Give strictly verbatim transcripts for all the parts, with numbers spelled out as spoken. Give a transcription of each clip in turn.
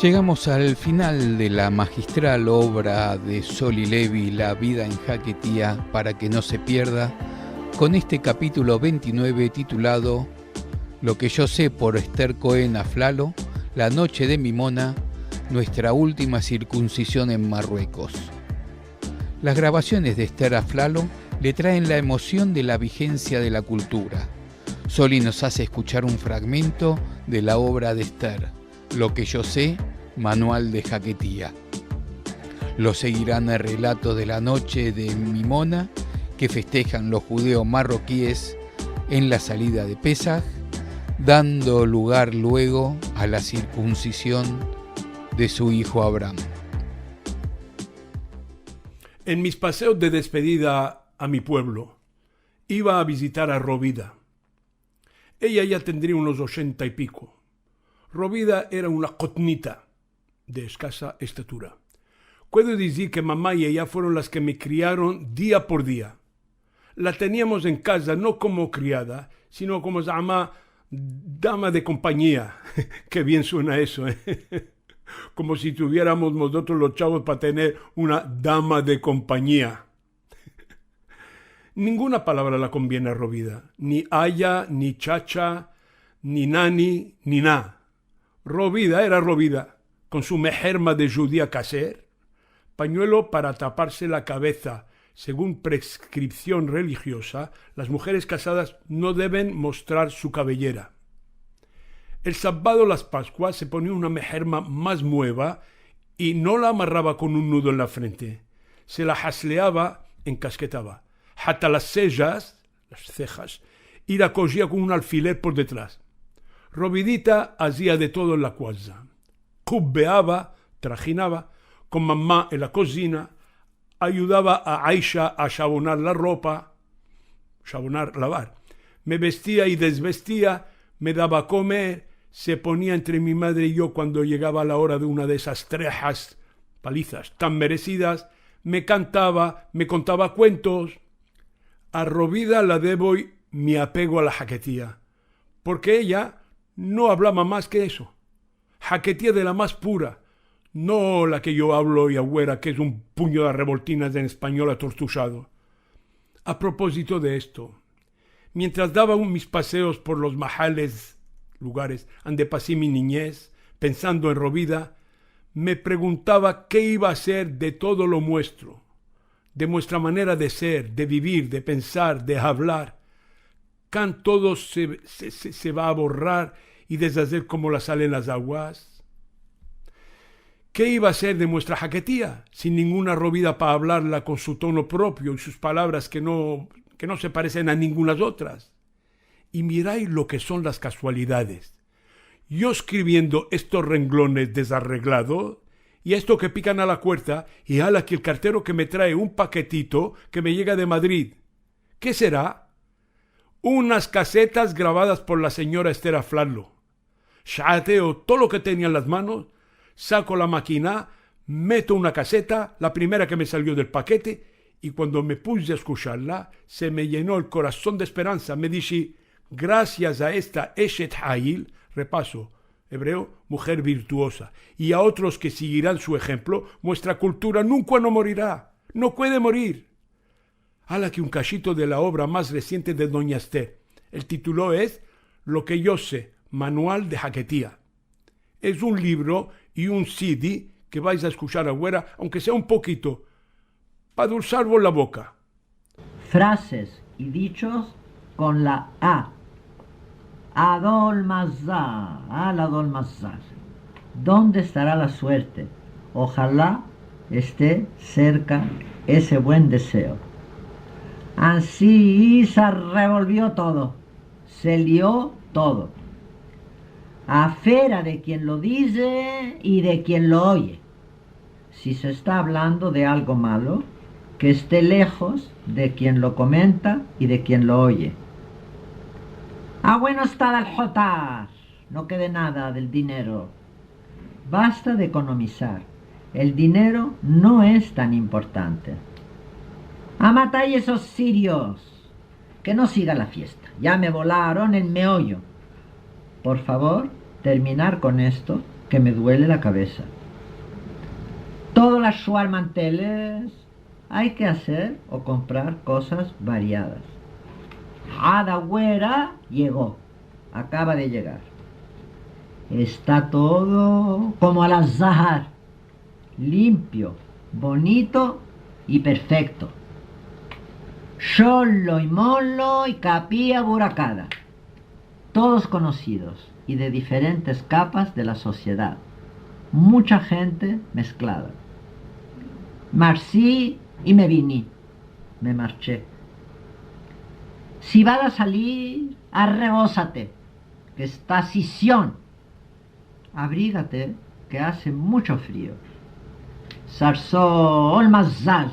Llegamos al final de la magistral obra de Soli Levi, La vida en Jaquetía, para que no se pierda, con este capítulo veintinueve titulado Lo que yo sé, por Esther Cohen Aflalo, La noche de Mimona, nuestra última circuncisión en Marruecos. Las grabaciones de Esther Aflalo le traen la emoción de la vigencia de la cultura. Soli nos hace escuchar un fragmento de la obra de Esther, Lo que yo sé, manual de Jaquetía. Lo seguirán el relato de la noche de Mimona que festejan los judeo-marroquíes en la salida de Pesaj, dando lugar luego a la circuncisión de su hijo Abraham. En mis paseos de despedida a mi pueblo, iva a vizitar a Rovida. Eya ya tendria unos ochenta i piko. Rovida era una kotnita de eskasa estatura. Puedo dizir ke mama i eya fueron las ke me kriaron dia por dia. La teniamos en kaza no komo kriada, sino komo se yama dama de kompanyia. Ke bien suena eso, e? Komo si tuvieramos mozotros los chavos pa tener una dama de kompanyia. Ninguna palavra la konviene a Rovida, ni aya, ni chacha, ni nani, ni na. Rovida era Rovida, kon su meherma de djudia kaser, panyuelo para taparse la kavesa. Segun preskripsion relijioza, las mujeres kasadas no deven mostrar su kaveyera. El sabado las Paskuas se ponia una meherma mas mueva i no la amarrava kon un nudo en la frente. Se la hasleava, enkasketava, hasta las sejas, las cejas, i la kozia kon un alfiler por detras. Rovidita azia de todo en la kaza. Kubbeava, trajinava, kon mama en la kozina, ayudava a Aisha a shabonar la ropa, shabonar, lavar. Me vestia i desvestia, me dava a komer, se ponia entre mi madre i yo kuando yegava la ora de una de esas trejas, palizas, tan meresidas, me kantava, me kontava kuentos. A Rovida la devo mi apego a la haketia, porke eya no avlava mas ke eso. Haketia de la mas pura, no la ke yo avlo i aguera, ke es un punyo de revoltinas en espanyol atortushado. A propozito de esto, mientras dava un, mis paseos por los mahales, lugares ande pasi mi ninyez, pensando en Rovida, me preguntava ke iva a ser de todo lo muestro, de muestra manera de ser, de bivir, de pensar, de avlar. Kan todo se, se, se, se va a borrar i deshazer komo la sal en las aguas? Ke iva a ser de muestra haketia, sin ninguna Rovida pa avlarla kon su tono propio i sus palavras ke no, ke no se paresen a ningunas otras? I miray lo ke son las kasualidades. Yo eskriviendo estos renglones dezarreglados, i esto ke pikan a la puerta, i ala ki el kartero ke me trae un paketito ke me yega de Madrid. Ke sera? Unas kasetas gravadas por la senyora Esther Aflalo. Shateo todo lo ke tenia en las manos, sako la makina, meto una kaseta, la primera ke me salio del pakete, i kuando me pusi a eskusharla, se me yeno el korason de esperansa. Me dishi: "Grasias a esta Eshet Hayil", repaso, ebreo, mujer virtuoza, "i a otros ke sigiran su enshemplo, muestra kultura nunka no morira, no puede morir". Ala ki un kashito de la ovra mas resiente de Donya Esther. El titulo es Lo ke yo se, manual de haketia. Es un livro i un C D ke vais a eskushar aguera, aunke sea un pokito, pa dulsarvos la boka. Frases i dichos kon la A. Adol mazal, al adol mazal. ¿Dónde estará la suerte? Ojalá esté cerca ese buen deseo. Ansi se revolvio todo, se lio todo. Afera de kien lo dize i de kien lo oye. Si se esta avlando de algo malo, ke este lejos de kien lo komenta i de kien lo oye. A bueno esta de alhotar, no kede nada del dinero. Basta de ekonomizar. El dinero no es tan importante. A matar esos sirios. Ke no siga la fiesta. Ya me volaron el meoyo. Por favor, terminar kon esto, que me duele la kavesa. Todas las shuar manteles ay ke azer o komprar kozas variadas. Ada guera yego, akava de yegar. Esta todo komo al azar, limpio, bonito i perfekto. Sholo i molo i kapia burakada. Todos konosidos i de diferentes kapas de la sosiedad. Mucha djente mesklada. Marsi i me vini. Me marche. Si vas a salir, arrebozate, ke esta sizion. Abrigate, ke aze mucho frio. Sarso olmazal.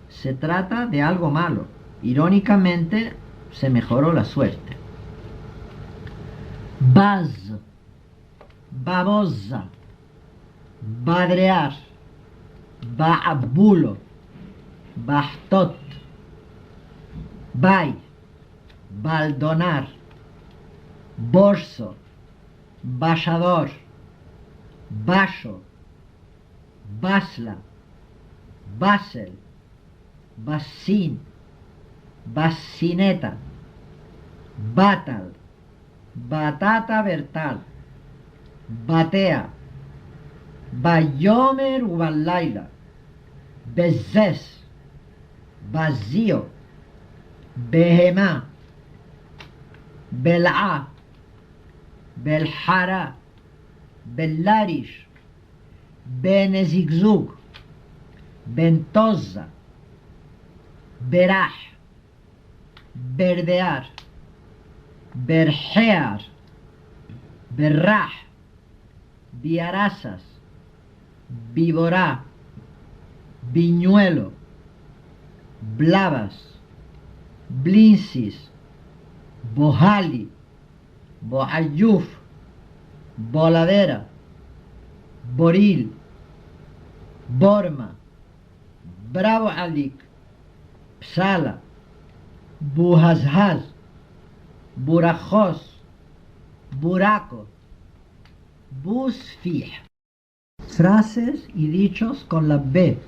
Se trata de algo malo. Ironikamente, se mejoro la suerte. Baz, baboza, badrear, baabulo, bahtot, bay, baldonar, borso, bashador, basho, basla, basel, basin, basineta, batal, batata bertal, batea, bayomer u balayla, bezez, bazio, behema, bel'a, belhara, belarish, benezigzug, bentoza, berah, berdear, berhear, berrah, biarasas, bibora, binyuelo, blavas, blinsis, bohali, boayuf, boladera, boril, borma, bravo alik, psala, buhazhaz, burahos, burako, busfih. Frases i dichos kon la be.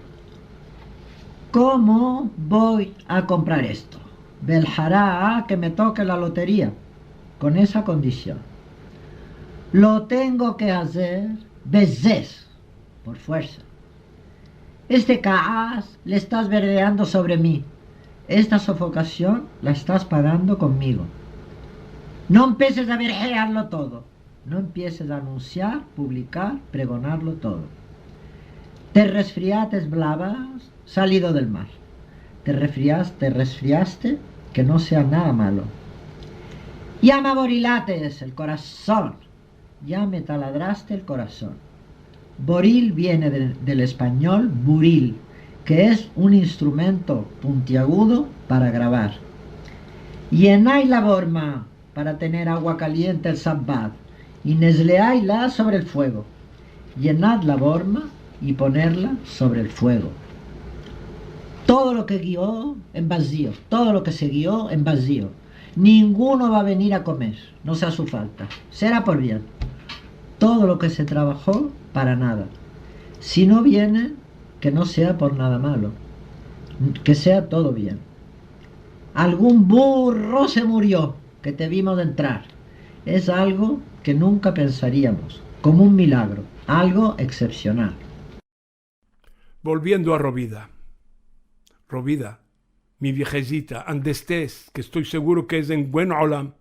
¿Komo vo a komprar esto? Belhara ke me toke la loteria, kon esa kondision. Lo tengo ke azer bezez, por fuersa. Este kaas le estas berdeando sovre mi. Esta sofokasion la estas pagando konmigo. No empeses a berhearlo todo. No empieses a anunsiar, publikar, pregonarlo todo. Te resfriates, blavas, salido del mar. Te resfrias-, te resfriaste, ke no sea nada malo. Ya me aborilates el korason. Ya me taladraste el korason. Boril viene de, del espanyol buril, ke es un instrumento puntiagudo para gravar. Yenay la borma para tener agua kaliente el sabbat, i nezleayla sovre el fuego. Yenad la borma i ponerla sovre el fuego. Todo lo ke gio en bazio, todo lo ke se gio en bazio. Ninguno va a venir a komer, no se aze falta. Sera por bien. Todo lo ke se travaho para nada. Si no vienen, ke no sea por nada malo. Ke sea todo bien. Algun burro se murio, ke te vimos entrar. Es algo ke nunka pensariamos, komo un milagro, algo eksepsional. Volviendo a Rovida. Rovida, mi viejezita, ande estes, ke esto seguro ke es en buen olam,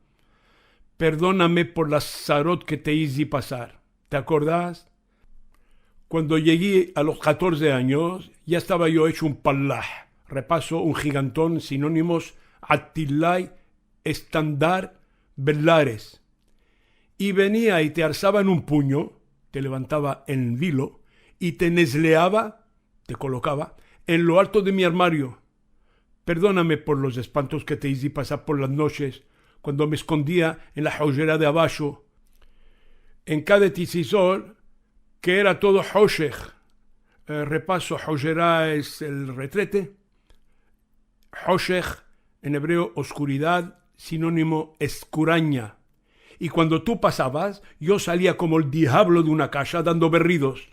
perdoname por la tzarot ke te izi pasar. Te akordas? Kuando yegi a los katorze anyos, ya estava yo echo un pallah, repaso, un giganton, sinonimos, atilay, estandar, belares. I venia i te alsava en un punyo, te levantava en vilo, i te nezleava, te kolokava, en lo alto de mi armario. Perdoname por los espantos ke te izi pasar por las noches, kuando me eskondia en la hoshera de abasho. En Kade Tisizol, ke era todo hoshech. Eh, repaso, hoshera es el retrete. Hoshech, en ebreo, oskuridad, sinonimo, eskuranya. I kuando tu pasavas, yo salia komo el diavlo de una kasha dando berridos.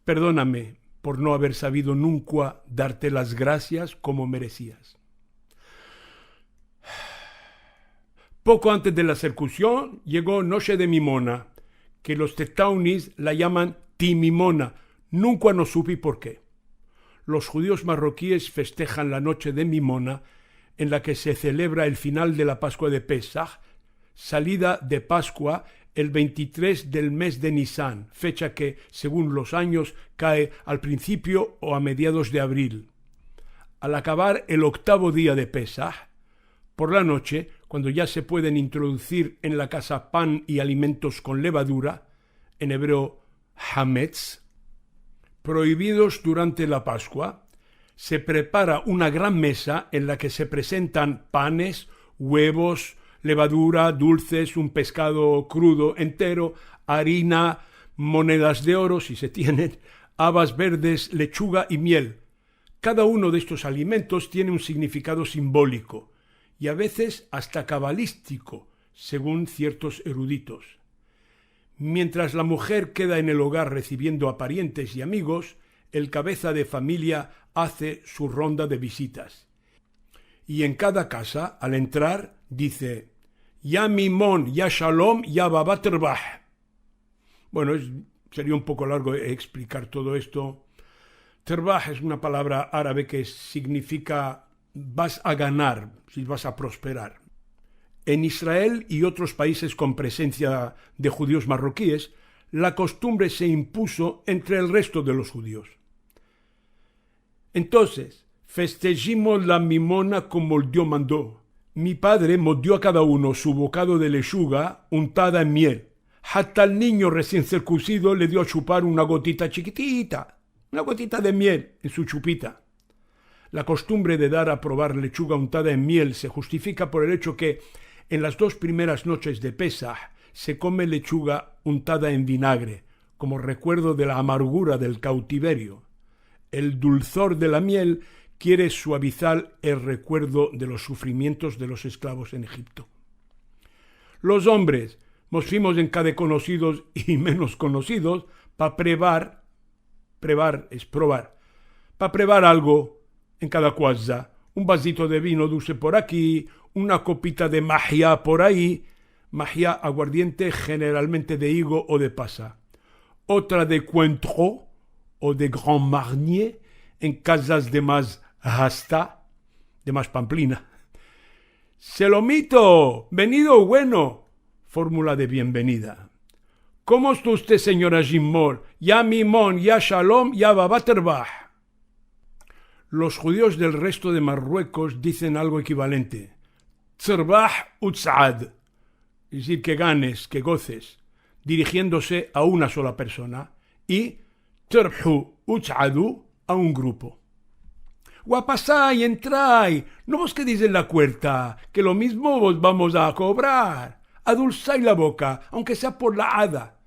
Perdoname por no aver savido nunka darte las grasias komo meresias. Poko antes de la eksekusion yego Noche de Mimona, ke los Tetaunis la yaman Timimona. Nunka no supi por ke. Los djudios marrokies festejan la noche de Mimona, en la ke se selebra el final de la Paskua de Pesah, salida de Paskua el veintitres del mes de Nisan, fecha ke, segun los anyos, kae al prinsipio o a mediados de avril. Al akavar el oktavo dia de Pesah, por la noche, kuando ya se pueden introduzir en la kaza pan i alimentos kon levadura, en ebreo hametz, proibidos durante la Paskua, se prepara una gran mesa en la ke se prezentan panes, uevos, levadura, dulses, un peskado krudo entero, arina, monedas de oro, si se tienen, avas verdes, lechuga i miel. Kada uno de estos alimentos tiene un signifikado simboliko i a vezes asta kabalistiko, segun siertos eruditos. Mientras la mujer keda en el ogar resiviendo a parientes i amigos, el kaveza de famiya aze su ronda de vizitas. I en kada kaza, al entrar, dize: "Ya mimon, ya shalom, ya baba terbah". Bueno, es, seria un poko largo eksplicar todo esto. Terbah es una palavra arabe ke signifika vas a ganar, si vas a prosperar. En Israel i otros paizes kon prezensia de djudios marrokies, la kostumbre se impuzo entre el resto de los djudios. Entonses, festejimos la mimona komo el Dio mando. Mi padre mos dio a kada uno su bokado de lechuga untada en miel. Hasta al ninyo resien sirkunsido le dio a chupar una gotita chikitita, una gotita de miel en su chupita. La kostumbre de dar a provar lechuga untada en miel se justifika por el echo ke en las dos primeras noches de Pesah se kome lechuga untada en vinagre, komo rekuerdo de la amargura del kautiverio. El dulzor de la miel kiere suavizar el rekuerdo de los sufrimientos de los esklavos en Ejipto. Los ombres mos fimos en kaza de konosidos i menos konosidos pa prevar, prevar es provar, pa prevar algo en kada kaza, un vazito de vino dulse por aki, una kopita de mahya por ayi, mahya, aguardiente, jeneralmente de igo o de pasa, otra de Cointreau o de Grand Marnier en kazas de mas hasta, de mas pamplina. Selomito, venido bueno, formula de bienvenida. Komo esta usted, senyora Jimmol? Ya mimon, ya shalom, ya baba terbah. Los djudios del resto de Marruekos dizen algo ekivalente: terbah utsad, es dizir, ke ganes, ke gozes, dirijiendose a una sola persona, i terbhu utsadu, a un grupo. Guapasay, entray, no vos kedis en la kuerta, ke lo mizmo vos vamos a kovrar. Adulsay la boka, aunke sea por la ada.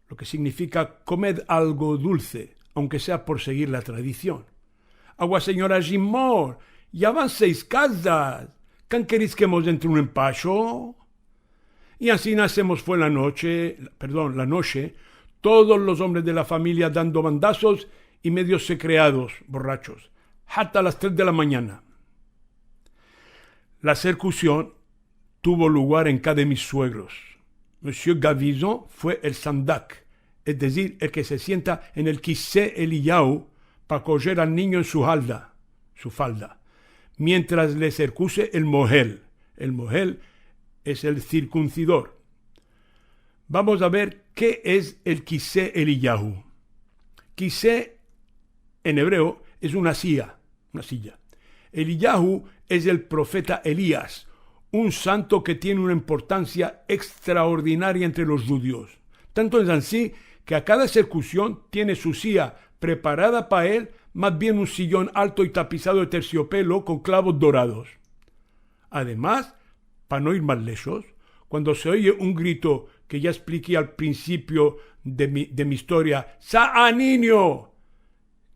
Lo ke signifika: komed algo dulse, aunke sea por segir la tradision. Agua, senyora Jimmol, ya van seis kazas. Kan keris ke mos entre un empasho? I ansina se mos fue la noche, perdon, la noche, todos los ombres de la famiya dando bandazos i medio sekreados, borrachos, hasta las tres de la manyana. La esecusion tuvo lugar en kaza de mis suegros. Monsieur Gavizon fue el sandak, es dezir, el ke se sienta en el kise Eliyahu pa kojer al ninyo en su halda, su falda, mientras le serkuse el mohel. El mohel es el sirkunsidor. Vamos a ver ke es el kise Eliyahu. Kise, en ebreo, es una siya, una siya. Eliyahu es el profeta Eliyas, un santo ke tiene una importansia ekstraordinaria entre los djudios. Tanto es ansi ke a kada esecusion tiene su siya preparada pa el, mas bien un siyon alto i tapizado de tersiopelo kon klavos dorados. Ademas, pa no ir mas leshos, kuando se oye un grito ke ya ekspliki al prinsipio de mi, de mi istoria: "Sa'a ninyo!",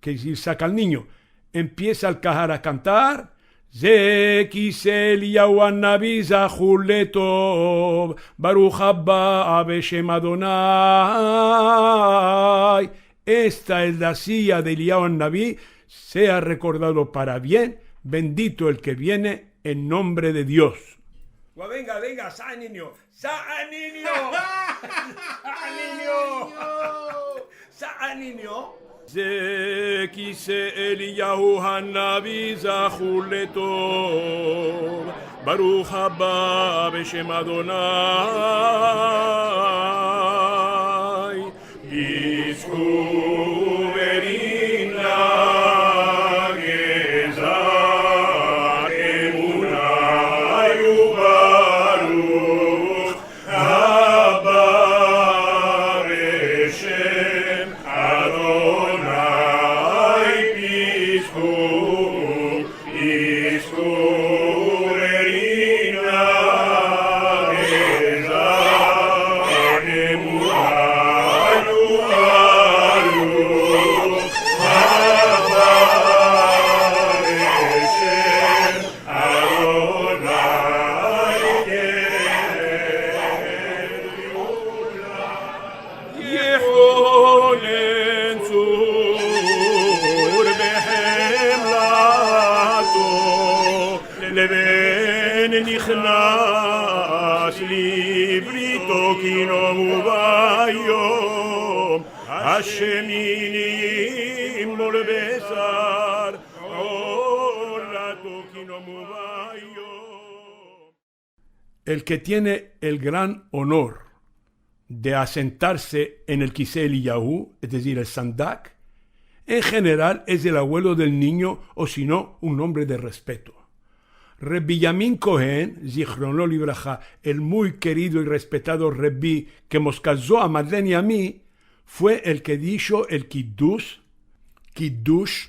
ke es dizir, "Saka al ninyo", empiesa el kahar a kantar, זה כיסא אליהו הנביא זכור לטוב, ברוך הבא בשם אדוני. Esta es la silla de Eliyahu Hanaví, sea recordado para bien, bendito el que viene en nombre de Dios. Venga, venga, sa ninyo. Sa ninyo. Sa ninyo. Sa ninyo. זה כיסא אליהו הנביא זכור לטוב, ברוך הבא בשם אדוני. Pizkuverina gezak emunayu baruk haba beshem Adonai. Pizku יחונן צור בחמלתו, לבן נכנס לבריתו כי נאמו ביום השמיני עם כל בשר עורלתו כי נאמו ביום. El que tiene el gran honor de asentarse en el kiseh Eliyahu, es decir, el sandak, en general es el abuelo del niño o si no, un hombre de respeto. Rabbi Yamin Cohen, zichrono livraja, el muy querido y respetado rabbi que mos kazo a Madlen y a mi, fue el que disho el kidush, kidush,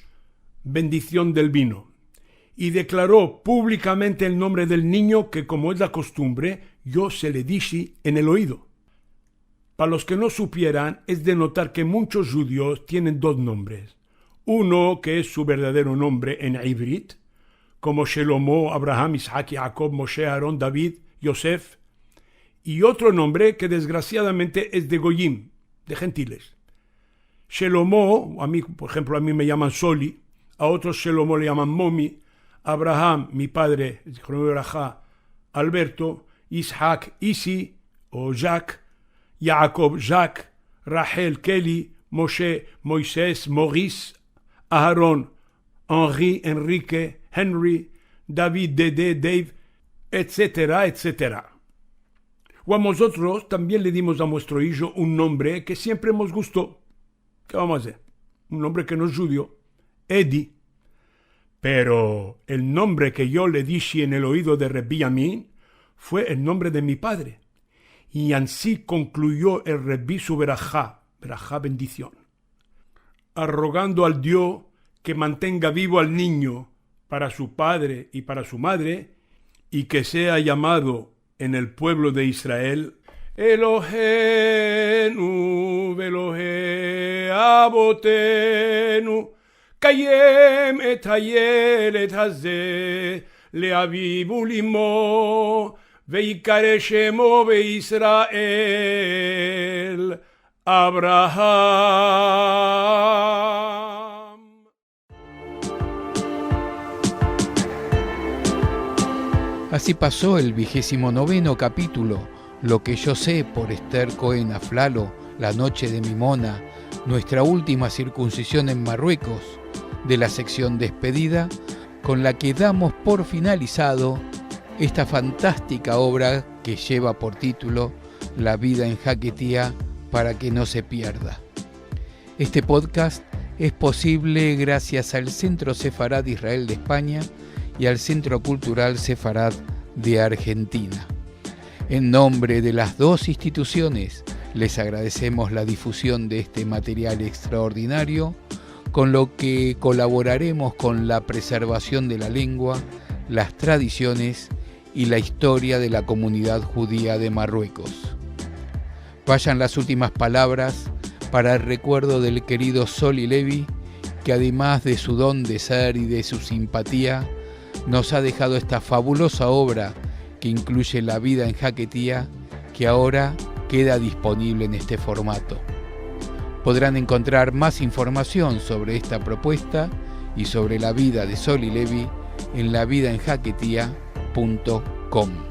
bendición del vino, y deklaró públikamente el nombre del ninyo ke, komo es la kostumbre, yo se le dishi en el oido. Para los ke no supieran, es de notar ke munchos djudios tienen dos nombres. Uno ke es su verdadero nombre en ivrit, komo Shelomo, Abraham, Ishak, Yaakov, Moshe, Aaron, David, Yosef, i otro nombre ke desgrasiadamente es de goyim, de djentiles. Shelomo, a mi, por enshemplo, a mi me yaman Soli, a otros Shelomo le yaman Momi, Abraham, mi padre, zichrono livraja, Alberto, Ishak, Isi o Jacques, Yaakov, Jacques, Rachel, Kelly, Moshe, Moises, Maurice, Aharon, Henri, Enrique, Henry, David, Dede, Dave, etsetera, etsetera. O a mozotros tambien le dimos a muestro ijo un nombre ke siempre mos gusto. Ke vamos a azer? Un nombre ke no es djudio, Edi. Pero el nombre ke yo le dishi en el oido de Rabbi Yamin fue el nombre de mi padre. I ansi konkluyo el rabbi su veraja, veraja, bendision, arrogando al Dio ke mantenga bivo al ninyo para su padre i para su madre, i ke sea yamado en el puevlo de Israel, Eloheinu veElohe avotenu, kayem et hayeled haze leaviv uleimo, veyikare shemo beyisrael Abraham. Así pasó el vigésimo noveno capítulo, Lo que yo sé, por Esther Cohen Aflalo, La noche de mi mona, nuestra última circuncisión en Marruecos, de la sección despedida, con la que damos por finalizado esta fantástica obra que lleva por título La vida en Jaquetía, para que no se pierda. Este podcast es posible gracias al Centro Sefarad Israel de España y al Centro Cultural Sefarad de Argentina. En nombre de las dos instituciones, les agradecemos la difusión de este material extraordinario, con lo que colaboraremos con la preservación de la lengua, las tradiciones y la historia de la comunidad judía de Marruecos. Vayan las últimas palabras para el recuerdo del querido Soli Levi, que además de su don de ser y de su simpatía, nos ha dejado esta fabulosa obra que incluye La vida en Jaquetía, que ahora queda disponible en este formato. Podrán encontrar más información sobre esta propuesta y sobre la vida de Sol y Levi en lavidaenjaquetia punto com.